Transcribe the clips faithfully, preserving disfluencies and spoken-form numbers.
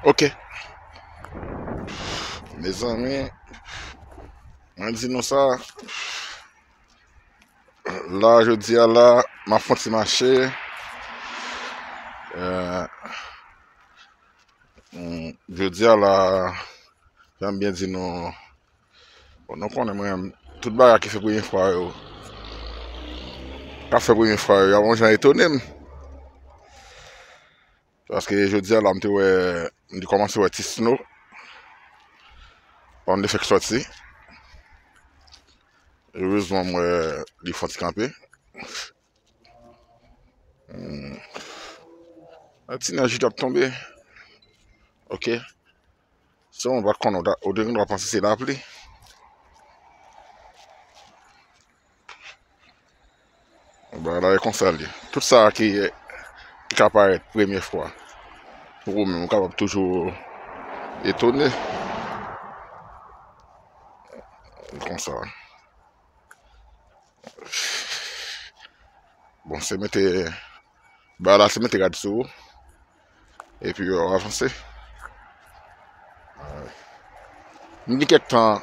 Ok. Mezanmi, mwen di nou sa. La, jodi a la, m ap fè yon ti mache. Eh, mm, jodi a la, jan m byen di nou, bon, nou konnen mwen, tout bagay ki fè premye fwa yo, k ap fè premye fwa yo, y ap yon jan etone m. Paske jodi a la, m te wè, m te kòmanse wè ti sno. Pandan l te fèk sòti. Erezman, m wè li fè yon ti kanpe. Hmm. Yon ti nèj ki t ap tonbe. Ok. Se yon pa konnen, ou ta, ou te gen dwa panse se lapli. Bagay la e konsa l ye. Tout sa ki, ki ka parèt premye fwa pou ou menm, ou kapab toujou etone. Konsa. Bon, se mete, bagay la se mete rad sou ou. Epi w avanse. M gen kèk tan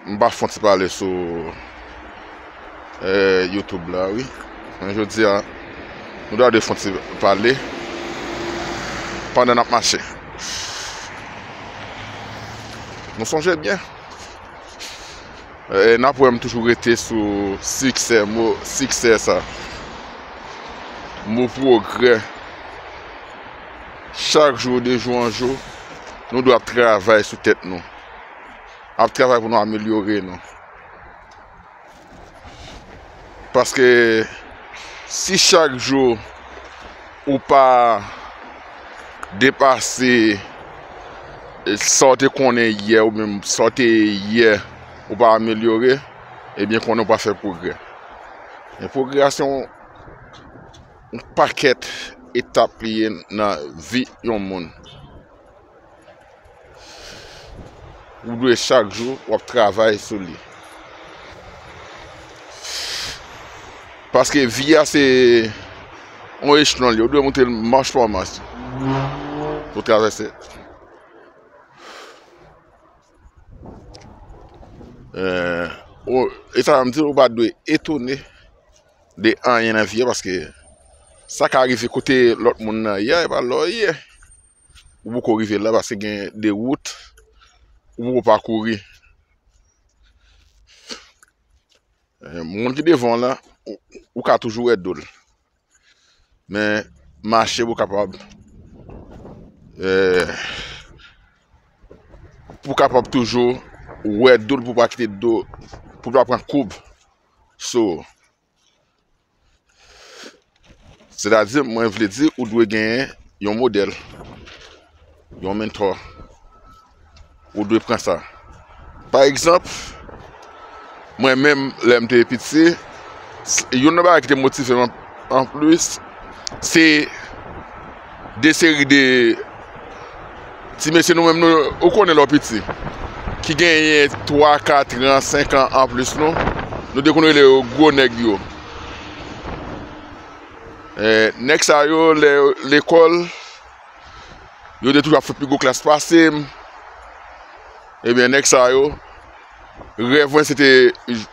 m pa fè yon ti pale sou, eh, YouTube la, wi. Men jodi a, nou ta dwe fè yon ti pale pandan n ap mache. Nou sonje byen. E, n ap wè m toujou rete sou siksè, mo siksè sa. Mo pwogrè. Chak jou, de jou an jou, nou dwe ap travay sou tèt nou. Ap travay pou nou amelyore nou. Paske si chak jou ou pa depase sa w te konnen yè, oubyen sa w te ye yè, ou pa amelyore, ebyen konnen ou pa fè pwogrè. Men pwogrè a se yon, yon pakèt etap li ye nan vi yon moun. Ou dwe chak jou w ap travay sou li. Paske vi a se yon echelon li, ou dwe monte l mach pa mach pou travèse. Eh, ou, e sa m di, ou pa dwe etone de anyen nan vi a, paske sa ka rive kote lòt moun nan ye a, e pa la w ye. Ou poko rive la paske gen de wout ou poko pakouri. Eh, moun ki devan w lan, ou, ou ka toujou wè do l. Men, mache pou w kapab, eh, pou w kapab toujou wè do l, pou w pa kite do, pou w pa pran koub sou ou. Sètadi, mwen vle di, ou dwe genyen yon modèl, yon mentò. Ou dwe pran sa. Pa egzanp, mwen menm, lè m te piti, s-, youn nan bagay ki te motive m an, anplis, se de seri de ti mesye nou menm, nou, ou konnen lè w piti, ki genyen twa, kat an, senk an anplis nou, nou te konn rele yo gwo nèg yo. Eh, nèg sa yo, lè yo lekòl, yo te toujou ap fè pi gwo klas pase m. Ebyen, nèg sa yo, rèv mwen se te j-,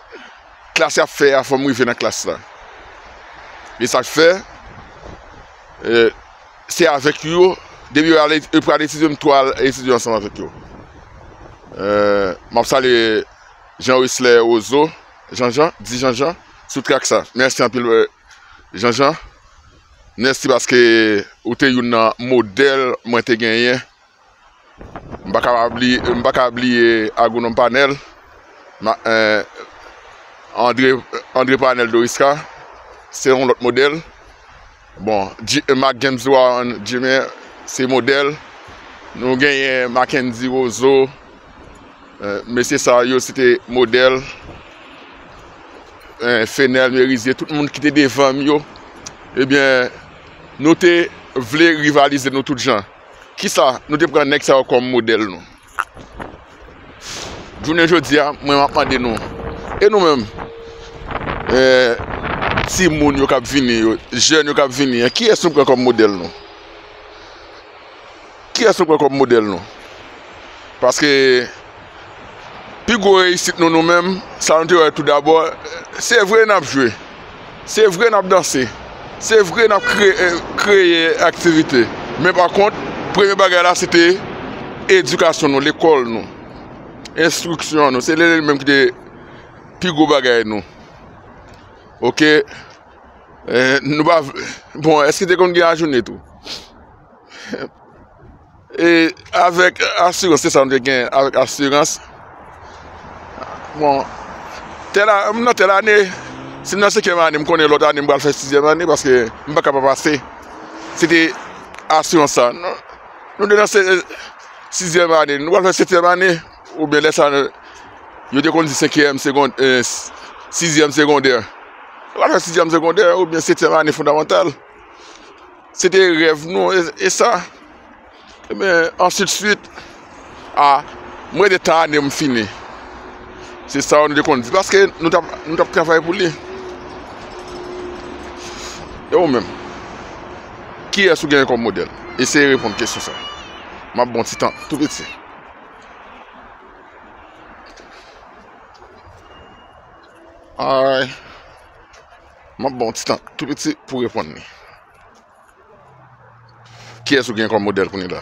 klas y ap fè a, fò m rive nan klas la. E sa k fè, eh, se avèk yo, depi yo ale, yo pral etidye, m tou al etidye ansanm avèk yo. Eh, m ap salye Jean Wesley Roseau, Jean Jean, di Jean Jean, sou trak sa. Mèsi anpil, eh, Jean Jean. Mèsi paske ou te youn nan modèl mwen te genyen. M pa ka bliye, m pa ka bliye agwonòm Panèl, ma-, eh, André, André Panèl Dorisca, se yon lòt modèl. Bon, Ji-, Mark James Warren Junior, se modèl. Nou genyen Mackendy Roseau, eh, mesye sa yo, se te modèl. Eh, Fenel Merizier, tout moun ki te devan m yo, ebyen, nou te vle rivalize nou tout jan. Kisa? Nou te pran nèg sa yo kòm modèl nou. Jounen jodi a, mwen m ap mande nou, e nou menm, eh, timoun yo k ap vini yo, jèn yo k ap vini an, kiyès nou pran kòm modèl nou? Kiyès nou pran kòm modèl nou? Paske pi gwo reyisit nou, nou menm, sa nou te wè tou dabò, se vre n ap jwe, se vre n ap danse, se vre n ap kre-, kreye aktivite. Men pa kont, premye bagay la, se te edikasyon nou, lekòl nou, enstriksyon nou. Se li, li menm ki te pi gwo bagay nou. Oke? Eh, nou pa v-, bon, èske te konn gen ajoune tou? E avèk asirans, se sa nou te gen, avèk asirans. Bon, tèl a-, m nan tèl ane, si m nan senkyèm ane, m konnen lòt ane m pral fè sizyèm ane, paske m pa ka pa pase. Se te asirans sa. Nou, nou te nan se-, sizyèm ane, nou pral fè setyèm ane, oubyen lè sa, yo te konn di senkyèm segond-, eh, sizyèm segondè. Nou pral fè sizyèm segondè oubyen setyèm ane fondamantal. Se te rèv nou, e, e sa. Ebyen, answit swit, a, m rete tan ane m fini. Se sa nou te konn di, paske nou t ap, nou t ap travay pou li. E ou menm? Kiyès ou genyen kòm modèl? Eseye reponn kesyon sa. M ap ba w ti tan tou piti. Alright. M ap ba w ti tan tou piti pou reponn li. Kiyès ou gen kòm modèl kounye la?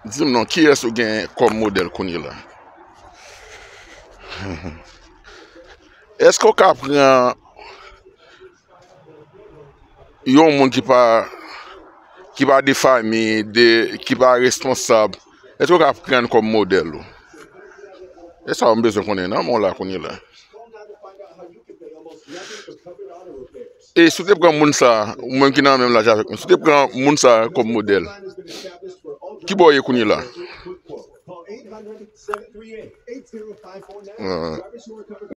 Di m non, kiyès ou gen kòm modèl kounye la? Èske w ka pran yon moun ki pa, ki pa de fanmi, de, ki pa responsab, èske w ka pran l kòm modèl ou? E sa m bezwen konnen nan men w la kounye la. E si w te pran moun sa, ou menm ki nan menm laj avèk mwen, si w te pran moun sa kòm modèl, ki bò w ye kounye la? Ah.